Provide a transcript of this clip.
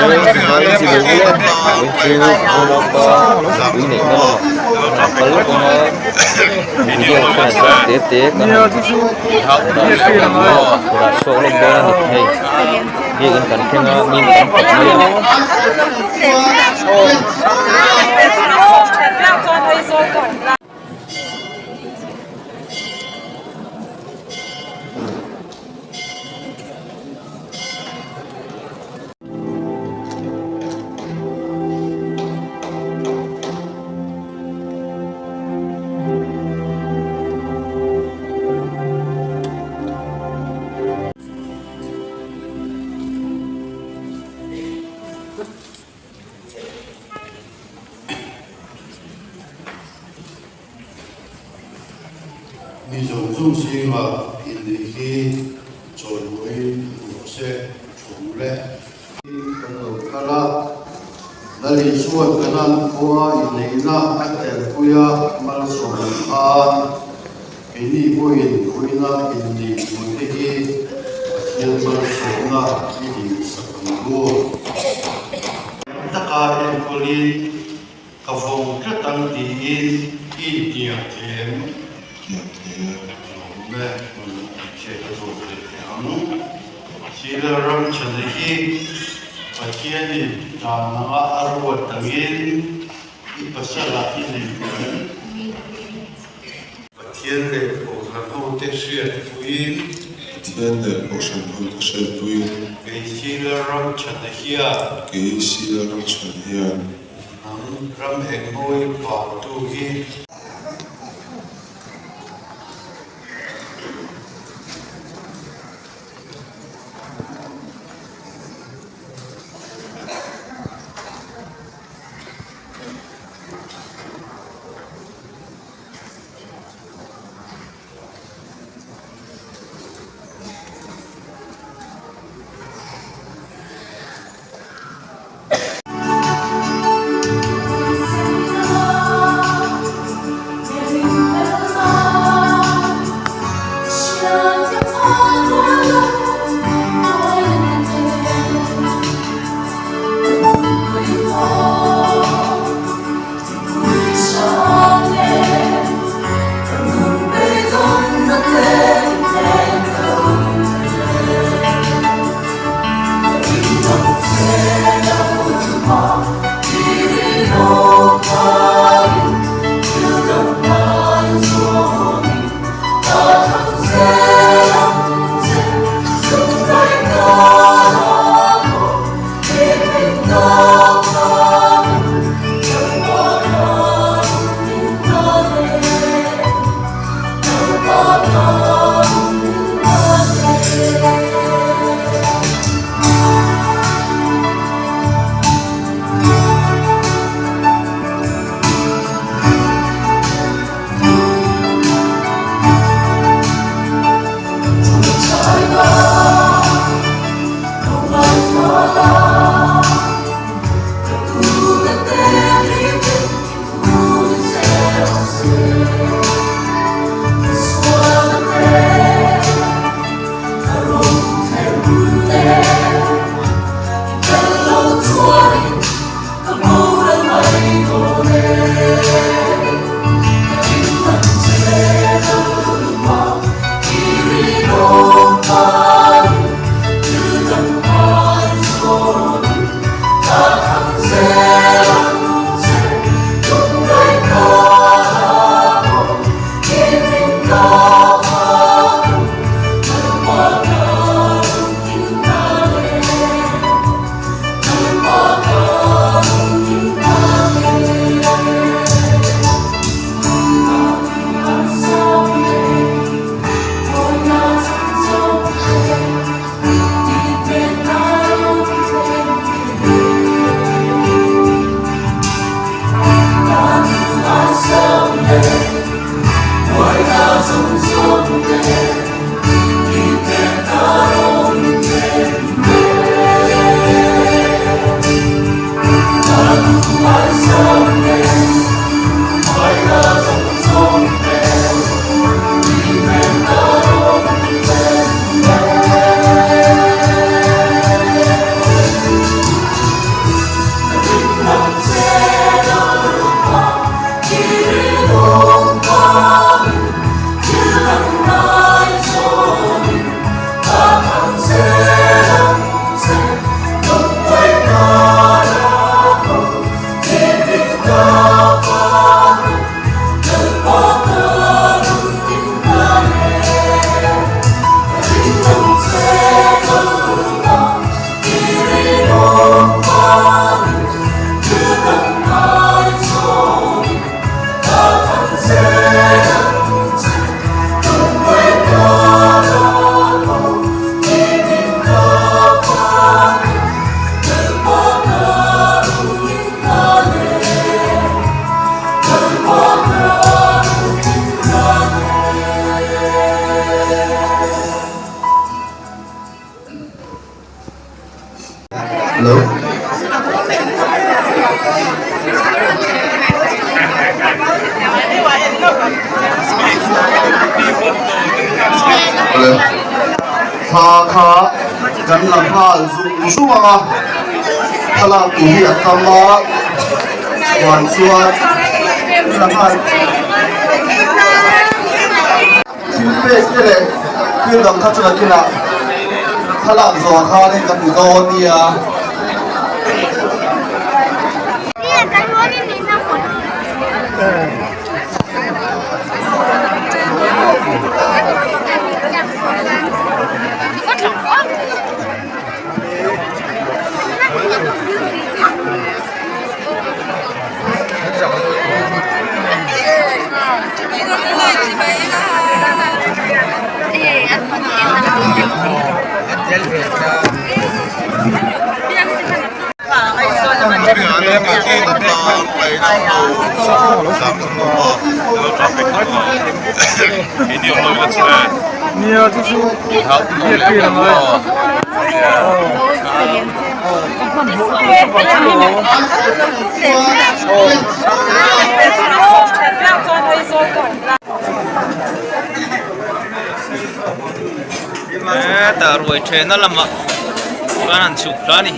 chu ui neih na lamah an kal lawk ang a video khian chuan te te kan han dah chhuak dah chhuak lawk dawn a ni hei biakin kan thleng a mi tam tak mai a. Mi zawng zawng zingah inneih hi chawimawiin rawh se thu le. Kan lo kal a, Lal Isuan Kanan khua inneihna a telpui a malsawm ang khan keini pawhin khuina inneih turte hi Pathian malsawmna i dihsak ang u. Taka enkawlin ka vawng tlat ang tiin i intiang them lawm e che ka zawt leh teh ang. Sila ram chhana hi Pathianin dan anga a ruat angin i pasalah i nei em? Pathian leh Kohhran hote hriatpuiin. Pathian leh Kohhran hote hriatpuiin. Kei Sila ram chhana hian. Kei Sila ram chhan hian. Nang ram engmawi pâwltu hi. Hello. Awle. Thla kha kan la nghal zung zung ang a, thlalak tur hi a tam a, chuan chuan la nghal. Thil pek te leh thil dang kha chu nakinah thlalak zawh khanin ka hmu dawn nia. Hetah ruai thehna lamah chuan an chhuk thla a ni.